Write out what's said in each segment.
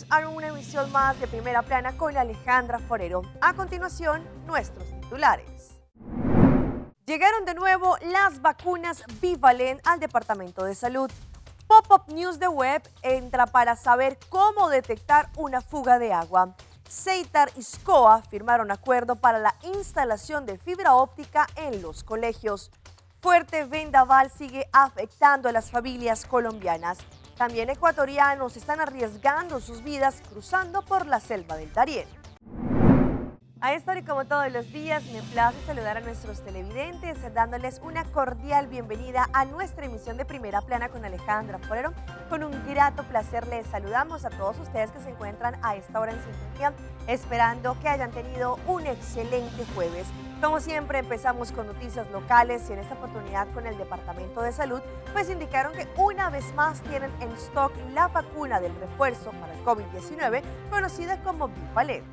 a una emisión más de Primera Plana con Alejandra Forero. A continuación, nuestros titulares. Llegaron de nuevo las vacunas Bivalent al Departamento de Salud. Pop-up News de Web entra para saber cómo detectar una fuga de agua. Seitar y SCOA firmaron acuerdo para la instalación de fibra óptica en los colegios. Fuerte vendaval sigue afectando a las familias colombianas. También ecuatorianos están arriesgando sus vidas cruzando por la selva del Darién. A esta hora y como todos los días, me place saludar a nuestros televidentes, dándoles una cordial bienvenida a nuestra emisión de Primera Plana con Alejandra Forero. Con un grato placer les saludamos a todos ustedes que se encuentran a esta hora en sintonía, esperando que hayan tenido un excelente jueves. Como siempre, empezamos con noticias locales y en esta oportunidad con el Departamento de Salud, pues indicaron que una vez más tienen en stock la vacuna del refuerzo para el COVID-19, conocida como Bivalent.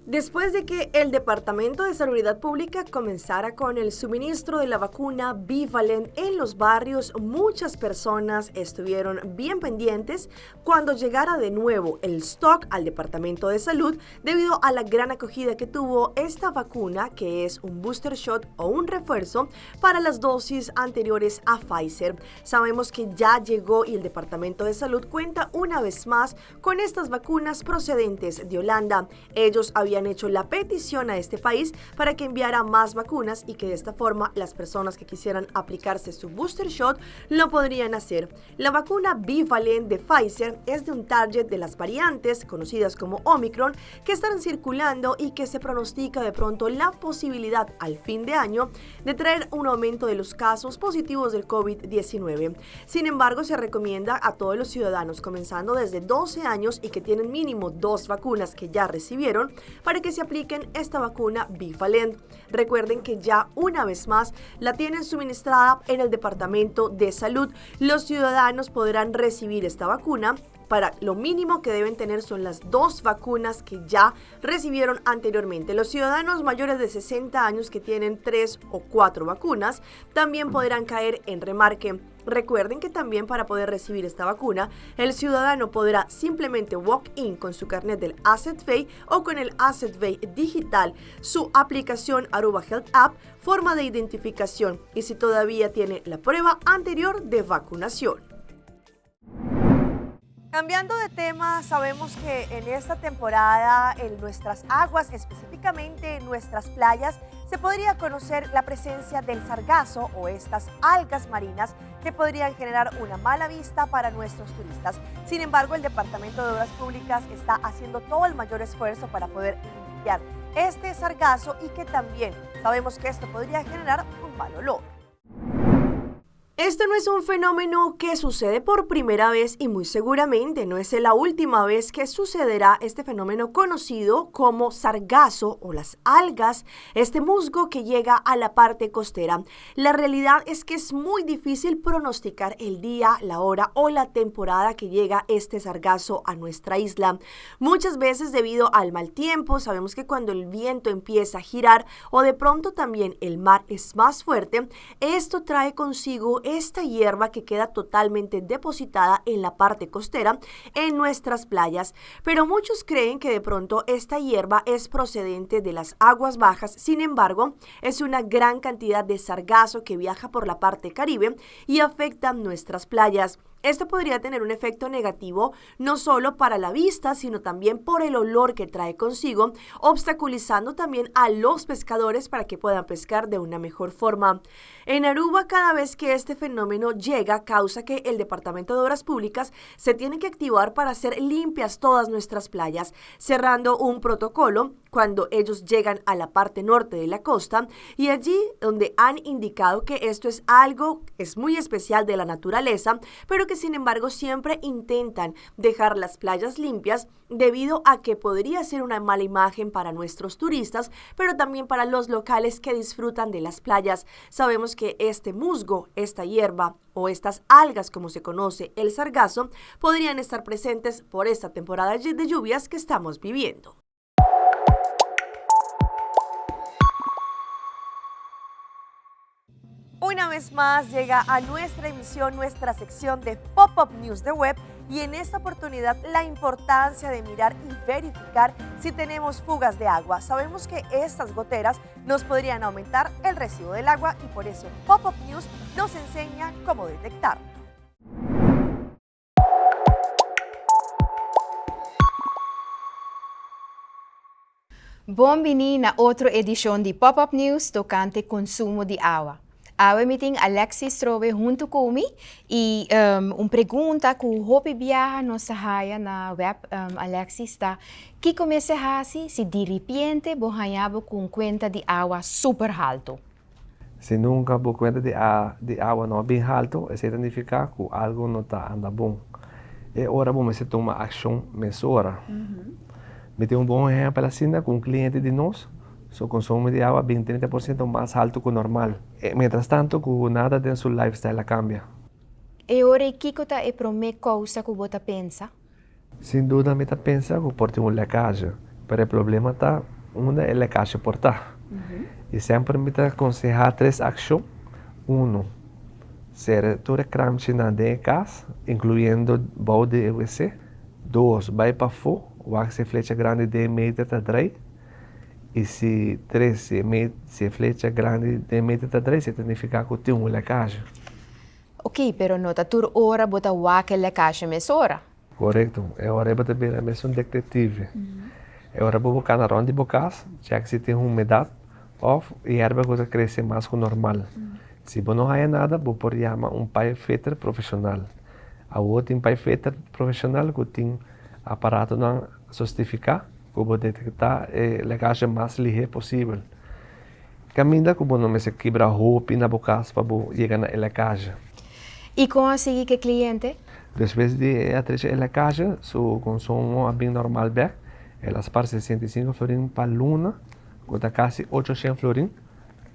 Después de que el Departamento de Salubridad Pública comenzara con el suministro de la vacuna Bivalent en los barrios, muchas personas estuvieron bien pendientes cuando llegara de nuevo el stock al Departamento de Salud debido a la gran acogida que tuvo esta vacuna, que es un booster shot o un refuerzo para las dosis anteriores a Pfizer. Sabemos que ya llegó y el Departamento de Salud cuenta una vez más con estas vacunas procedentes de Holanda. Ellos habían hecho la petición a este país para que enviara más vacunas y que de esta forma las personas que quisieran aplicarse su booster shot lo podrían hacer. La vacuna Bivalent de Pfizer es de un target de las variantes conocidas como Omicron que están circulando y que se pronostica de pronto la posibilidad al fin de año de traer un aumento de los casos positivos del COVID-19. Sin embargo, se recomienda a todos los ciudadanos comenzando desde 12 años y que tienen mínimo 2 vacunas que ya recibieron para que se apliquen esta vacuna Bivalent. Recuerden que ya una vez más la tienen suministrada en el Departamento de Salud. Los ciudadanos podrán recibir esta vacuna. Para lo mínimo que deben tener son las 2 vacunas que ya recibieron anteriormente. Los ciudadanos mayores de 60 años que tienen 3 o 4 vacunas también podrán caer en remarque. Recuerden que también para poder recibir esta vacuna, el ciudadano podrá simplemente walk in con su carnet del AZV o con el AZV digital, su aplicación Aruba Health App, forma de identificación y si todavía tiene la prueba anterior de vacunación. Cambiando de tema, sabemos que en esta temporada en nuestras aguas, específicamente en nuestras playas, se podría conocer la presencia del sargazo o estas algas marinas que podrían generar una mala vista para nuestros turistas. Sin embargo, el Departamento de Obras Públicas está haciendo todo el mayor esfuerzo para poder limpiar este sargazo y que también sabemos que esto podría generar un mal olor. Este no es un fenómeno que sucede por primera vez y muy seguramente no es la última vez que sucederá este fenómeno conocido como sargazo o las algas, este musgo que llega a la parte costera. La realidad es que es muy difícil pronosticar el día, la hora o la temporada que llega este sargazo a nuestra isla. Muchas veces debido al mal tiempo, sabemos que cuando el viento empieza a girar o de pronto también el mar es más fuerte, esto trae consigo esta hierba que queda totalmente depositada en la parte costera en nuestras playas. Pero muchos creen que de pronto esta hierba es procedente de las aguas bajas. Sin embargo, es una gran cantidad de sargazo que viaja por la parte caribe y afecta nuestras playas. Esto podría tener un efecto negativo no solo para la vista, sino también por el olor que trae consigo, obstaculizando también a los pescadores para que puedan pescar de una mejor forma. En Aruba, cada vez que este fenómeno llega, causa que el Departamento de Obras Públicas se tiene que activar para hacer limpias todas nuestras playas, cerrando un protocolo cuando ellos llegan a la parte norte de la costa y allí donde han indicado que esto es algo que es muy especial de la naturaleza, pero que sin embargo siempre intentan dejar las playas limpias debido a que podría ser una mala imagen para nuestros turistas, pero también para los locales que disfrutan de las playas. Sabemos que este musgo, esta hierba o estas algas, como se conoce el sargazo, podrían estar presentes por esta temporada de lluvias que estamos viviendo. Una vez más llega a nuestra emisión nuestra sección de Pop-Up News de Web y en esta oportunidad la importancia de mirar y verificar si tenemos fugas de agua. Sabemos que estas goteras nos podrían aumentar el recibo del agua y por eso Pop-Up News nos enseña cómo detectarlo. Bon bini na otro edishon di Pop Up News tokante konsumo di awa. Awe mi tin Alexis Strobe huntu ku mi i un pregunta ku hopi biaha nos ta haya na web, Alexis, ta, Kiko mester hasi si diripiente bo haña bo ku un kuenta di awa super haltu? Si nunka bo kuenta di di awa no a bin haltu, esei ta nifiká ku algu no ta anda bon. E ora bo mester tuma akshon mesora. Mi tin un bon ehèmpel asina ku un kliente di nos, su konsumo di awa a bin 30% mas haltu ku normal. Mientras tantu ku nada den su lifestyle a kambia. E ora ei kiko ta e promé kousa ku bo ta pensa? Sin duda mi ta pensa ku por tin un lèkazje, pero e problema ta unda e lèkazje por ta. I semper mi ta konsehá tres akshon, Uno, sera tur e kramchinan den e kas, inkluyendo bou di e wc. Dos, bai pafó, wak si e flecha grandi den e meter ta drei. I si tres, si e si e flecha grandi den e meter ta drei, esei ta nifiká ku tin un lèkazje. Ok, pero no ta tur ora bo ta wak e lekashe mesora. Korekto. E ora ei bo ta bira mesun detective. E ora bo bo kana rònt di bo kas, chèk si tin humedat òf yerba ku ta krese mas ku normal. Si bo no haña nada, bo por yama un pipefitter profeshonal. Awor tin pipefitter profeshonal ku tin aparatonan sostifiká ku bo detektá e lekashe mas lihé posibel. Kaminda ku bo no mester kibra hopi na bo kas pa bo yega na e lakaje. I kon a sigui ku e kliente? Despues di e a trecha e lakaje, su konsumo a bin normal bèk. El a spar 65 florin pa luna, ku ta kasi 800 florin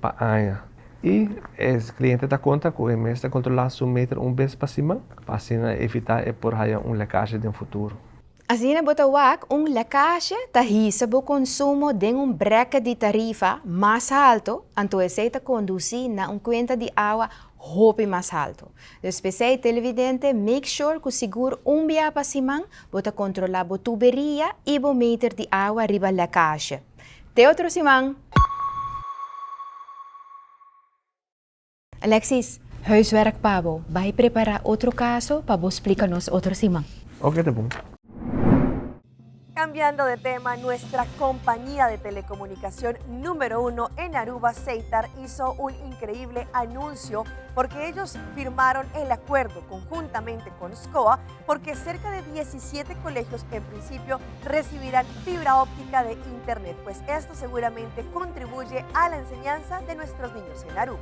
pa aña. I e kliente ta konta ku e mes ta kontrolá su meter un bes pa siman, pa asina evitá e por haya un lakaje den futuro. Asina bo ta wak un lekashe ta hisa bo konsumo den un brèket di tarifa mas haltu, anto esei ta kondusí na un kuenta di awa hopi mas haltu. Dus p'esei televidente make sure ku sigur un bia pa siman bo ta kontrolá bo tuberia i bo meter di awa riba lekashe. Te otro siman! Alexis, huiswerk pa bo. Bai prepara otro caso pa bo splica nos otro siman. Ok, ta bon. Cambiando de tema, nuestra compañía de telecomunicación número uno en Aruba, Seitar, hizo un increíble anuncio porque ellos firmaron el acuerdo conjuntamente con SCOA porque cerca de 17 colegios en principio recibirán fibra óptica de internet, pues esto seguramente contribuye a la enseñanza de nuestros niños en Aruba.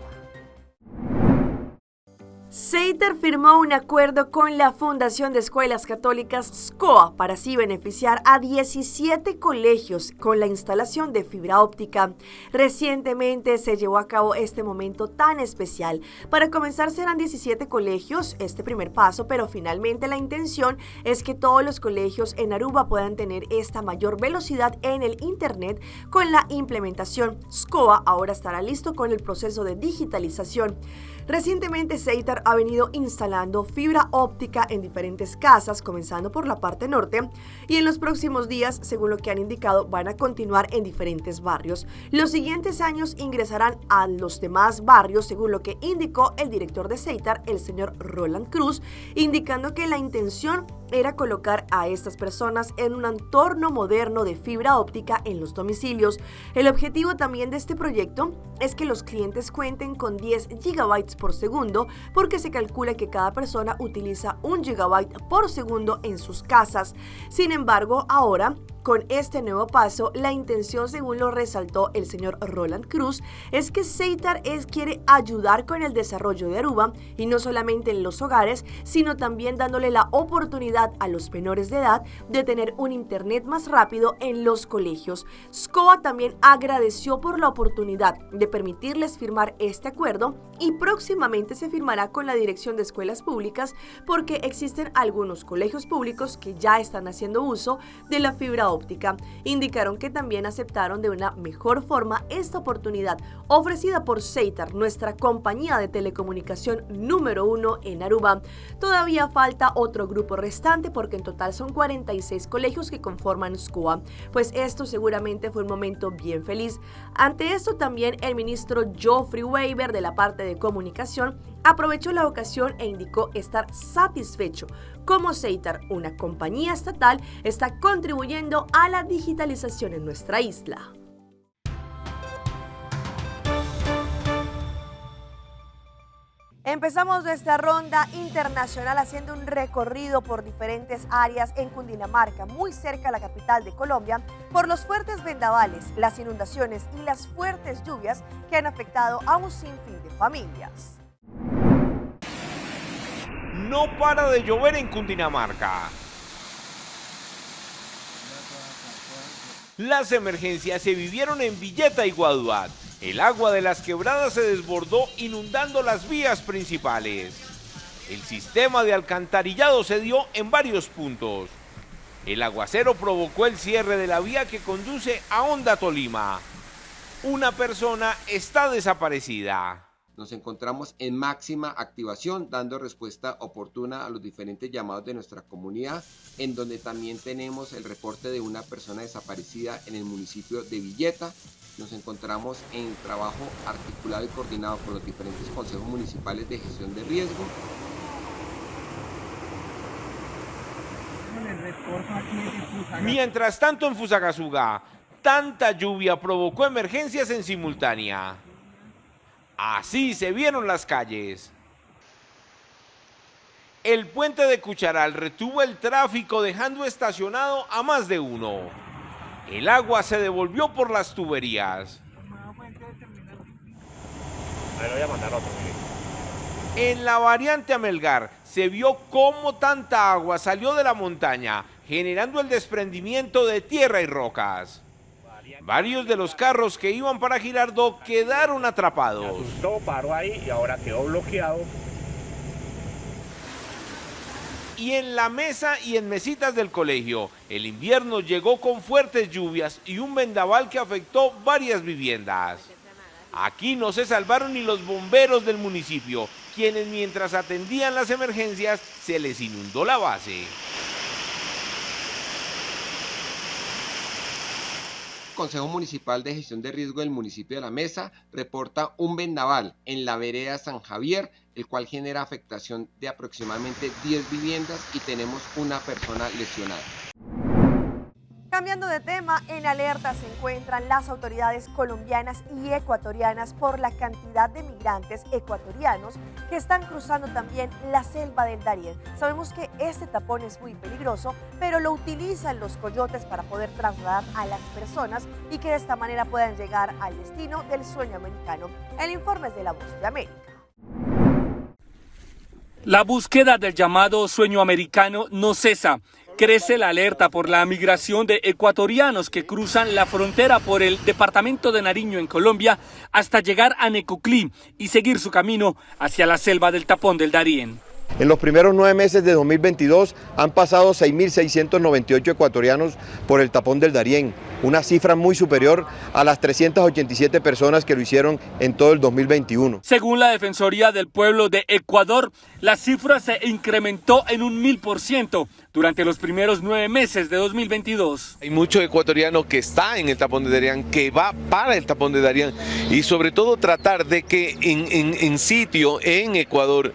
Seiter firmó un acuerdo con la Fundación de Escuelas Católicas SCOA para así beneficiar a 17 colegios con la instalación de fibra óptica. Recientemente se llevó a cabo este momento tan especial. Para comenzar serán 17 colegios, este primer paso, pero finalmente la intención es que todos los colegios en Aruba puedan tener esta mayor velocidad en el Internet con la implementación. SCOA ahora estará listo con el proceso de digitalización. Recientemente Seitar ha venido instalando fibra óptica en diferentes casas, comenzando por la parte norte, y en los próximos días, según lo que han indicado, van a continuar en diferentes barrios. Los siguientes años ingresarán a los demás barrios, según lo que indicó el director de Seitar, el señor Roland Cruz, indicando que la intención era colocar a estas personas en un entorno moderno de fibra óptica en los domicilios. El objetivo también de este proyecto es que los clientes cuenten con 10 gigabytes por segundo, porque se calcula que cada persona utiliza un gigabyte por segundo en sus casas. Sin embargo, ahora con este nuevo paso, la intención, según lo resaltó el señor Roland Cruz, es que Seitar es, quiere ayudar con el desarrollo de Aruba y no solamente en los hogares, sino también dándole la oportunidad a los menores de edad de tener un internet más rápido en los colegios. SCOA también agradeció por la oportunidad de permitirles firmar este acuerdo y próximamente se firmará con la Dirección de Escuelas Públicas porque existen algunos colegios públicos que ya están haciendo uso de la fibra óptica. Indicaron que también aceptaron de una mejor forma esta oportunidad ofrecida por Seitar, nuestra compañía de telecomunicación número uno en Aruba. Todavía falta otro grupo restante porque en total son 46 colegios que conforman SCUA. Pues esto seguramente fue un momento bien feliz. Ante esto también el ministro Geoffrey Weber de la parte de comunicación aprovechó la ocasión e indicó estar satisfecho como Seitar, una compañía estatal, está contribuyendo a la digitalización en nuestra isla. Empezamos nuestra ronda internacional haciendo un recorrido por diferentes áreas en Cundinamarca, muy cerca a la capital de Colombia, por los fuertes vendavales, las inundaciones y las fuertes lluvias que han afectado a un sinfín de familias. No para de llover en Cundinamarca. Las emergencias se vivieron en Villeta y Guaduat. El agua de las quebradas se desbordó inundando las vías principales. El sistema de alcantarillado se dio en varios puntos. El aguacero provocó el cierre de la vía que conduce a Honda Tolima. Una persona está desaparecida. Nos encontramos en máxima activación, dando respuesta oportuna a los diferentes llamados de nuestra comunidad, en donde también tenemos el reporte de una persona desaparecida en el municipio de Villeta. Nos encontramos en trabajo articulado y coordinado con los diferentes consejos municipales de gestión de riesgo. Mientras tanto, en Fusagasugá, tanta lluvia provocó emergencias en simultánea. Así se vieron las calles. El puente de Cucharal retuvo el tráfico dejando estacionado a más de uno. El agua se devolvió por las tuberías. En la variante a Melgar se vio cómo tanta agua salió de la montaña, generando el desprendimiento de tierra y rocas. Varios de los carros que iban para Girardot quedaron atrapados. Se asustó, paró ahí y ahora quedó bloqueado. Y en la mesa y en mesitas del colegio, el invierno llegó con fuertes lluvias y un vendaval que afectó varias viviendas. Aquí no se salvaron ni los bomberos del municipio, quienes mientras atendían las emergencias se les inundó la base. Consejo Municipal de Gestión de Riesgo del municipio de La Mesa reporta un vendaval en la vereda San Javier, el cual genera afectación de aproximadamente 10 viviendas y tenemos una persona lesionada. Cambiando de tema, en alerta se encuentran las autoridades colombianas y ecuatorianas por la cantidad de migrantes ecuatorianos que están cruzando también la selva del Darién. Sabemos que este tapón es muy peligroso, pero lo utilizan los coyotes para poder trasladar a las personas y que de esta manera puedan llegar al destino del sueño americano. El informe es de La Voz de América. La búsqueda del llamado sueño americano no cesa. Crece la alerta por la migración de ecuatorianos que cruzan la frontera por el departamento de Nariño en Colombia hasta llegar a Necoclí y seguir su camino hacia la selva del Tapón del Darién. En los primeros 9 meses de 2022 han pasado 6.698 ecuatorianos por el Tapón del Darién, una cifra muy superior a las 387 personas que lo hicieron en todo el 2021. Según la Defensoría del Pueblo de Ecuador, la cifra se incrementó en un 1.000% durante los primeros 9 meses de 2022. Hay mucho ecuatoriano que está en el Tapón de Darién, que va para el Tapón de Darién, y sobre todo tratar de que en sitio, en Ecuador,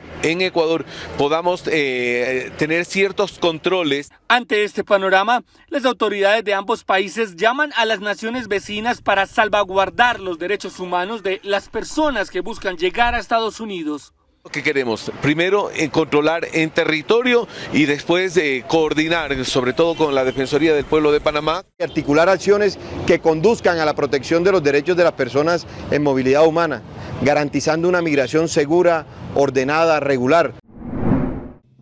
podamos tener ciertos controles. Ante este panorama, las autoridades de ambos países llaman a las naciones vecinas para salvaguardar los derechos humanos de las personas que buscan llegar a Estados Unidos. Lo que queremos, primero, controlar en territorio y después coordinar, sobre todo con la Defensoría del Pueblo de Panamá. Articular acciones que conduzcan a la protección de los derechos de las personas en movilidad humana, garantizando una migración segura, ordenada, regular.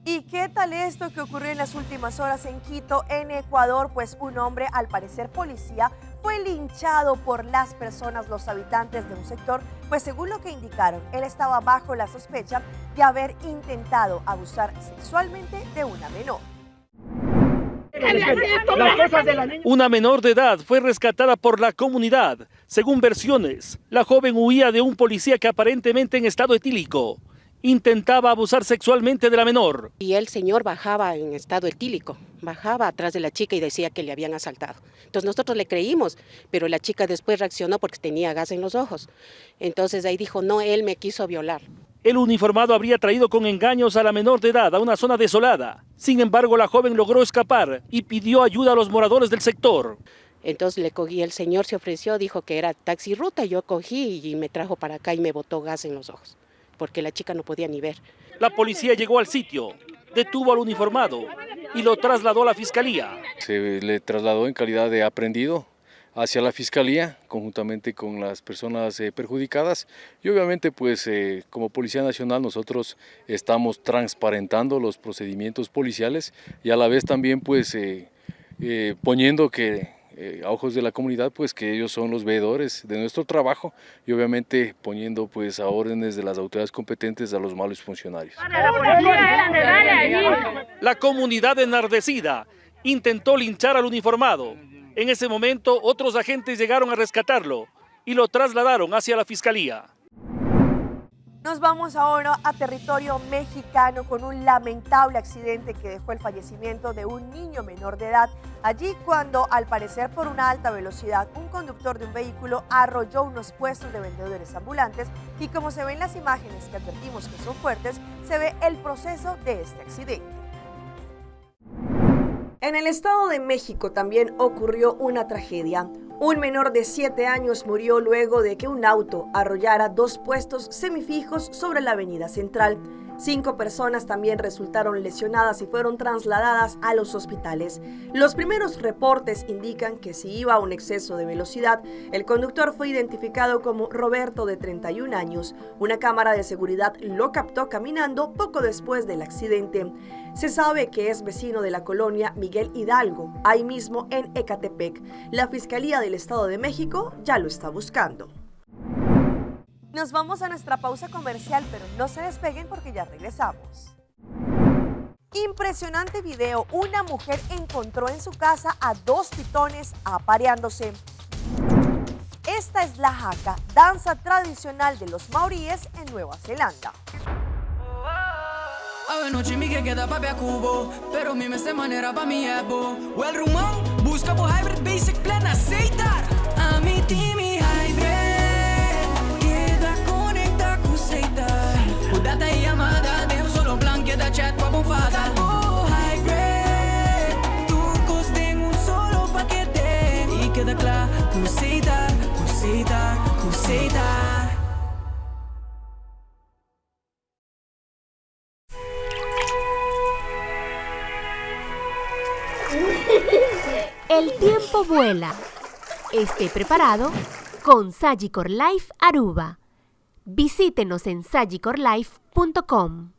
¿Y qué tal esto que ocurrió en las últimas horas en Quito, en Ecuador? Pues un hombre, al parecer policía, fue linchado por las personas, los habitantes de un sector, pues según lo que indicaron, él estaba bajo la sospecha de haber intentado abusar sexualmente de una menor. Una menor de edad fue rescatada por la comunidad. Según versiones, la joven huía de un policía que aparentemente en estado etílico intentaba abusar sexualmente de la menor. Y el señor bajaba en estado etílico, bajaba atrás de la chica y decía que le habían asaltado. Entonces nosotros le creímos, pero la chica después reaccionó porque tenía gas en los ojos. Entonces ahí dijo, no, él me quiso violar. El uniformado habría traído con engaños a la menor de edad a una zona desolada. Sin embargo, la joven logró escapar y pidió ayuda a los moradores del sector. Entonces le cogí, el señor se ofreció, dijo que era taxi ruta, yo cogí y me trajo para acá y me botó gas en los ojos, porque la chica no podía ni ver. La policía llegó al sitio, detuvo al uniformado y lo trasladó a la fiscalía. Se le trasladó en calidad de aprehendido hacia la fiscalía conjuntamente con las personas perjudicadas y obviamente pues como Policía Nacional nosotros estamos transparentando los procedimientos policiales y a la vez también pues poniendo que a ojos de la comunidad pues que ellos son los veedores de nuestro trabajo y obviamente poniendo pues a órdenes de las autoridades competentes a los malos funcionarios. La comunidad enardecida intentó linchar al uniformado. En ese momento, otros agentes llegaron a rescatarlo y lo trasladaron hacia la fiscalía. Nos vamos ahora a territorio mexicano con un lamentable accidente que dejó el fallecimiento de un niño menor de edad. Allí cuando, al parecer por una alta velocidad, un conductor de un vehículo arrolló unos puestos de vendedores ambulantes y como se ven las imágenes que advertimos que son fuertes, se ve el proceso de este accidente. En el Estado de México también ocurrió una tragedia. Un menor de 7 años murió luego de que un auto arrollara 2 puestos semifijos sobre la avenida Central. 5 personas también resultaron lesionadas y fueron trasladadas a los hospitales. Los primeros reportes indican que si iba a un exceso de velocidad, el conductor fue identificado como Roberto, de 31 años. Una cámara de seguridad lo captó caminando poco después del accidente. Se sabe que es vecino de la colonia Miguel Hidalgo, ahí mismo en Ecatepec. La Fiscalía del Estado de México ya lo está buscando. Nos vamos a nuestra pausa comercial, pero no se despeguen porque ya regresamos. Impresionante video. Una mujer encontró en su casa a 2 pitones apareándose. Esta es la haka, danza tradicional de los maoríes en Nueva Zelanda. El tiempo vuela. Esté preparado con Sagicor Life Aruba. Visítenos en sagicorlife punto com.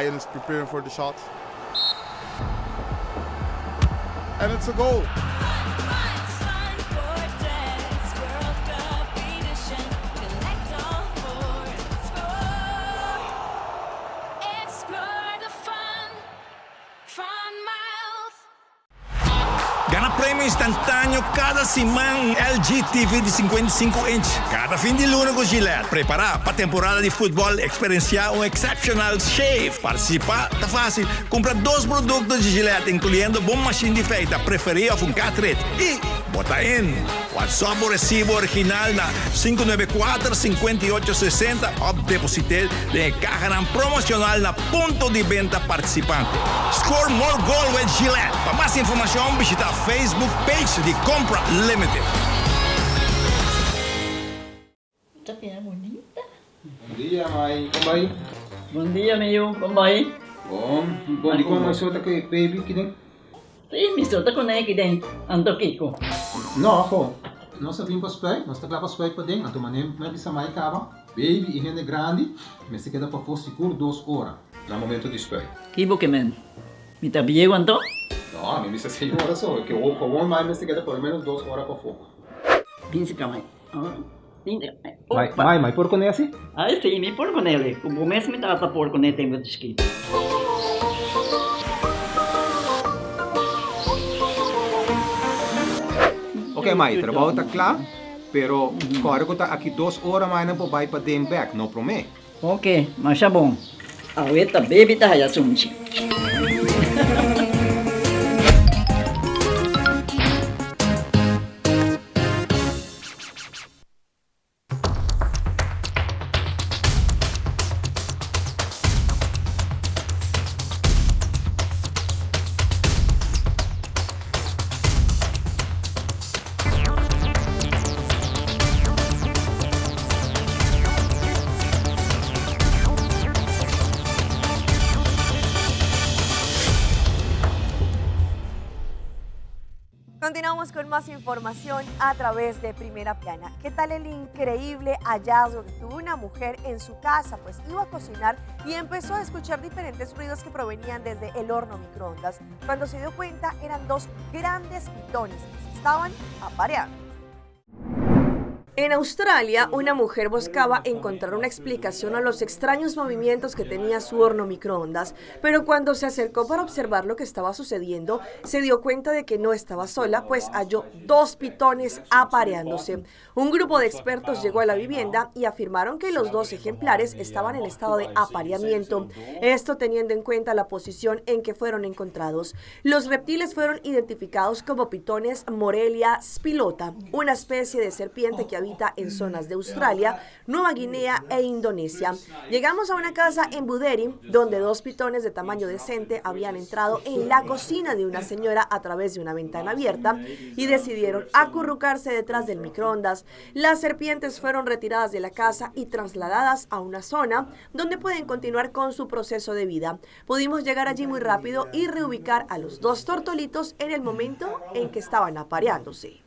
Ian is preparing for the shot. And it's a goal. Gana premio instantáneo cada siman LG TV di 55 inch. Cada fin di luna cu Gillette. Prepara pa temporada di futbol, experiencia un exceptional shave. Participa ta facil. Cumpra 2 producto di Gillette, incluyendo bo machine di feita preferi of un cartridge. Y bota in. WhatsApp bo recibo original na cinco nueve cuatro, cincuenta y ocho sesenta of deposite den e cajanan promocional na punto di benta participante. Score more goal with Gillette. Pa mas informacion bishita Facebook page di Compra Limited. Ta bira bonita. Bon dia, mai. Kon bai? Bon dia, mi yu. Kon bai? Bon. Bon, di kon mai so ta ku e baby ki den? Sí, mi so ta ku ne ki den. Anto kiko? No, aho. Nos a bin pa spuit, nos ta kla pa spuit paden, anto manera mi a bisa mai kaba, baby i hende grandi mester keda pafó sigur dos ora na momento di spuit. Ki bo ke men? Mi ta bieu anto? No, mi bisa seis ora so, ke gewoon mai mester keda por lo menos dos ora pafó. Bin si ka mai. Mai, mai, mai por kuné asi? Ai si, mi por kuné li. Ku bo mes mi tata por kuné tempu di chikitu. Ok mai, trabou ta kla, pero kòrda ku ta aki dos ora mai nan por bai paden bèk, no promé. Ok, masha bon. Awe ta baby ta haya sunchi. Continuamos con más información a través de Primera Plana. ¿Qué tal el increíble hallazgo que tuvo una mujer en su casa? Pues iba a cocinar y empezó a escuchar diferentes ruidos que provenían desde el horno microondas. Cuando se dio cuenta eran dos grandes pitones que se estaban apareando. En Australia, una mujer buscaba encontrar una explicación a los extraños movimientos que tenía su horno microondas, pero cuando se acercó para observar lo que estaba sucediendo, se dio cuenta de que no estaba sola, pues halló dos pitones apareándose. Un grupo de expertos llegó a la vivienda y afirmaron que los dos ejemplares estaban en estado de apareamiento, esto teniendo en cuenta la posición en que fueron encontrados. Los reptiles fueron identificados como pitones Morelia spilota, una especie de serpiente que habita en zonas de Australia, Nueva Guinea e Indonesia. Llegamos a una casa en Buderi, donde dos pitones de tamaño decente habían entrado en la cocina de una señora a través de una ventana abierta y decidieron acurrucarse detrás del microondas. Las serpientes fueron retiradas de la casa y trasladadas a una zona donde pueden continuar con su proceso de vida. Pudimos llegar allí muy rápido y reubicar a los dos tortolitos en el momento en que estaban apareándose.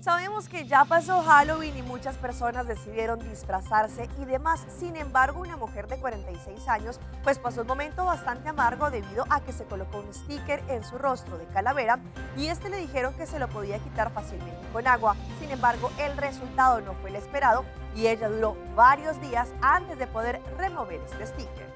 Sabemos que ya pasó Halloween y muchas personas decidieron disfrazarse y demás. Sin embargo, una mujer de 46 años pues pasó un momento bastante amargo debido a que se colocó un sticker en su rostro de calavera y este le dijeron que se lo podía quitar fácilmente con agua. Sin embargo, el resultado no fue el esperado y ella duró varios días antes de poder remover este sticker.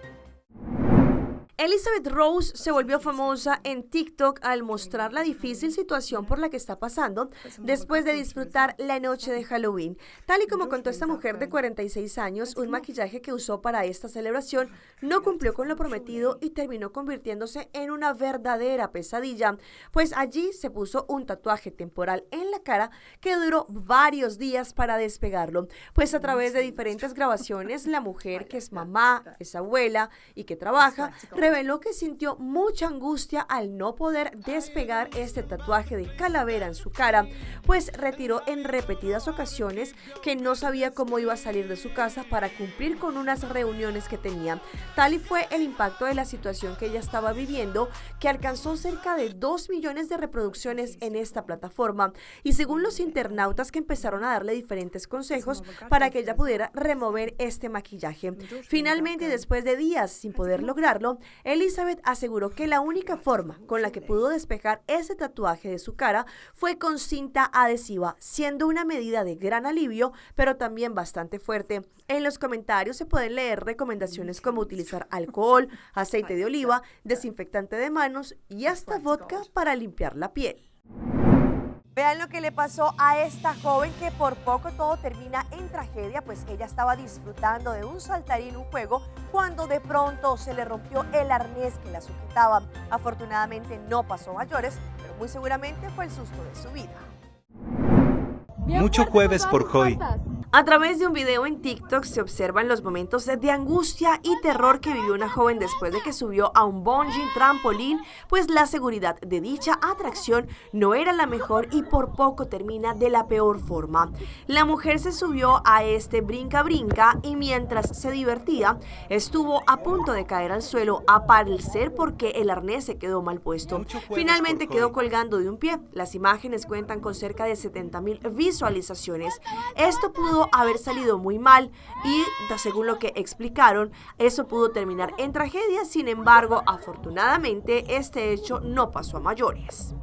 Elizabeth Rose se volvió famosa en TikTok al mostrar la difícil situación por la que está pasando después de disfrutar la noche de Halloween. Tal y como contó esta mujer de 46 años, un maquillaje que usó para esta celebración no cumplió con lo prometido y terminó convirtiéndose en una verdadera pesadilla, pues allí se puso un tatuaje temporal en la cara que duró varios días para despegarlo, pues a través de diferentes grabaciones la mujer que es mamá, es abuela y que trabaja, reveló que sintió mucha angustia al no poder despegar este tatuaje de calavera en su cara, pues retiró en repetidas ocasiones que no sabía cómo iba a salir de su casa para cumplir con unas reuniones que tenía. Tal y fue el impacto de la situación que ella estaba viviendo, que alcanzó cerca de 2 millones de reproducciones en esta plataforma. Y según los internautas que empezaron a darle diferentes consejos para que ella pudiera remover este maquillaje. Finalmente, después de días sin poder lograrlo, Elizabeth aseguró que la única forma con la que pudo despejar ese tatuaje de su cara fue con cinta adhesiva, siendo una medida de gran alivio, pero también bastante fuerte. En los comentarios se pueden leer recomendaciones como utilizar alcohol, aceite de oliva, desinfectante de manos y hasta vodka para limpiar la piel. Vean lo que le pasó a esta joven que por poco todo termina en tragedia, pues ella estaba disfrutando de un saltarín, un juego, cuando de pronto se le rompió el arnés que la sujetaba. Afortunadamente no pasó mayores, pero muy seguramente fue el susto de su vida. Mucho jueves por hoy. A través de un video en TikTok se observan los momentos de angustia y terror que vivió una joven después de que subió a un bungee trampolín, pues la seguridad de dicha atracción no era la mejor y por poco termina de la peor forma. La mujer se subió a este brinca-brinca y mientras se divertía estuvo a punto de caer al suelo, a parecer porque el arnés se quedó mal puesto. Finalmente quedó colgando de un pie. Las imágenes cuentan con cerca de 70.000 visualizaciones. Esto pudo haber salido muy mal y, según lo que explicaron, eso pudo terminar en tragedia. Sin embargo, afortunadamente, este hecho no pasó a mayores.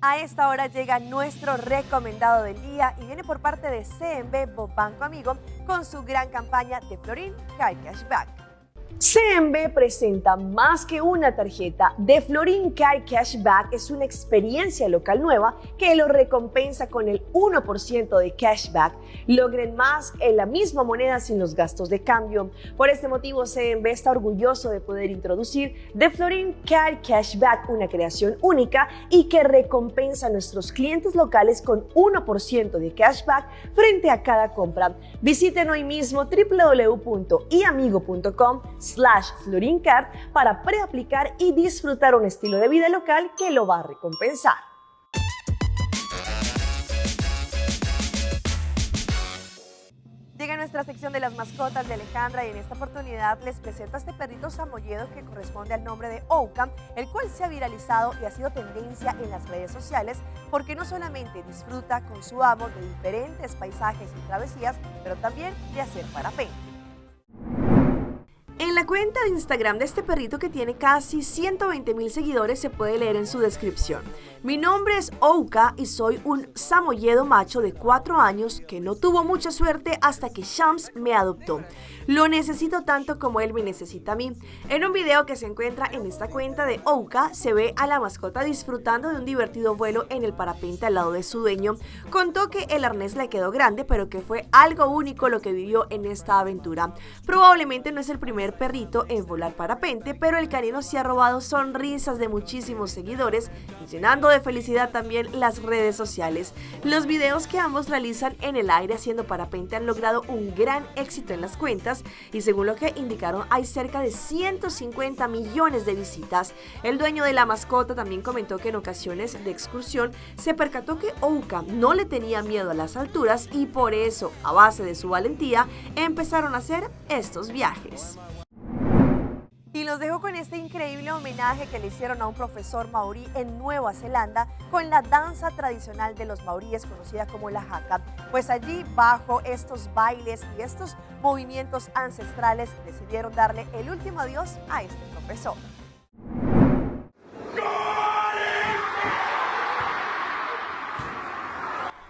A esta hora llega nuestro recomendado del día y viene por parte de CMB Banco Amigo con su gran campaña de Florin Card Cashback. CMB presenta más que una tarjeta. De Florin Card Cashback es una experiencia local nueva que lo recompensa con el 1% de cashback. Logren más en la misma moneda sin los gastos de cambio. Por este motivo, CMB está orgulloso de poder introducir The Florin Card Cashback, una creación única y que recompensa a nuestros clientes locales con 1% de cashback frente a cada compra. Visiten hoy mismo www.iamigo.com/florincard para preaplicar y disfrutar un estilo de vida local que lo va a recompensar. Llega nuestra sección de las mascotas de Alejandra y en esta oportunidad les presento a este perrito samoyedo que corresponde al nombre de Ouka, el cual se ha viralizado y ha sido tendencia en las redes sociales porque no solamente disfruta con su amo de diferentes paisajes y travesías, pero también de hacer parapente. En la cuenta de Instagram de este perrito que tiene casi 120.000 seguidores se puede leer en su descripción: Mi nombre es Ouka y soy un samoyedo macho de 4 años que no tuvo mucha suerte hasta que Shams me adoptó. Lo necesito tanto como él me necesita a mí. En un video que se encuentra en esta cuenta de Ouka se ve a la mascota disfrutando de un divertido vuelo en el parapente al lado de su dueño. Contó que el arnés le quedó grande, pero que fue algo único lo que vivió en esta aventura. Probablemente no es el primer perrito en volar parapente, pero el canino se ha robado sonrisas de muchísimos seguidores y llenando de felicidad también las redes sociales. Los videos que ambos realizan en el aire haciendo parapente han logrado un gran éxito en las cuentas y según lo que indicaron hay cerca de 150 millones de visitas. El dueño de la mascota también comentó que en ocasiones de excursión se percató que Ouka no le tenía miedo a las alturas y por eso, a base de su valentía, empezaron a hacer estos viajes. Y los dejo con este increíble homenaje que le hicieron a un profesor maorí en Nueva Zelanda con la danza tradicional de los maoríes conocida como la haka. Pues allí, bajo estos bailes y estos movimientos ancestrales, decidieron darle el último adiós a este profesor.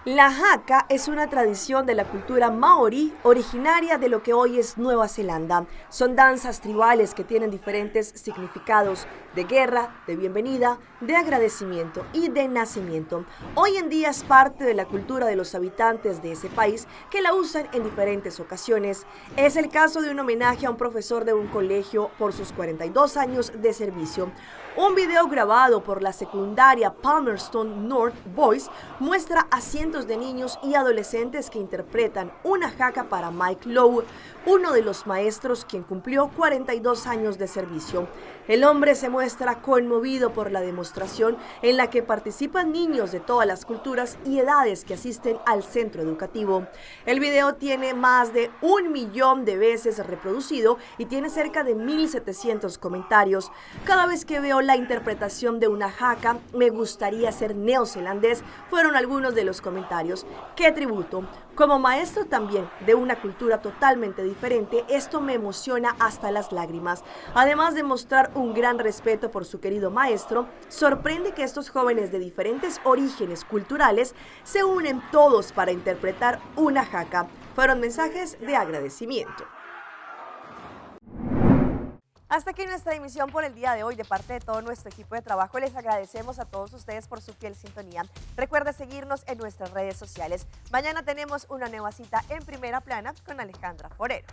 La haka es una tradición de la cultura maorí originaria de lo que hoy es Nueva Zelanda. Son danzas tribales que tienen diferentes significados de guerra, de bienvenida, de agradecimiento y de nacimiento. Hoy en día es parte de la cultura de los habitantes de ese país que la usan en diferentes ocasiones. Es el caso de un homenaje a un profesor de un colegio por sus 42 años de servicio. Un video grabado por la secundaria Palmerston North Boys muestra a cientos de niños y adolescentes que interpretan una haka para Mike Lowe, uno de los maestros quien cumplió 42 años de servicio. El hombre se muestra conmovido por la demostración en la que participan niños de todas las culturas y edades que asisten al centro educativo. El video tiene más de 1 millón de veces reproducido y tiene cerca de 1.700 comentarios. Cada vez que veo la interpretación de una haka, me gustaría ser neozelandés, fueron algunos de los comentarios. ¡Qué tributo! Como maestro también de una cultura totalmente diferente, esto me emociona hasta las lágrimas. Además de mostrar un gran respeto por su querido maestro, sorprende que estos jóvenes de diferentes orígenes culturales se unen todos para interpretar una haka. Fueron mensajes de agradecimiento. Hasta aquí nuestra emisión por el día de hoy. De parte de todo nuestro equipo de trabajo, les agradecemos a todos ustedes por su fiel sintonía. Recuerda seguirnos en nuestras redes sociales. Mañana tenemos una nueva cita en Primera Plana con Alejandra Forero.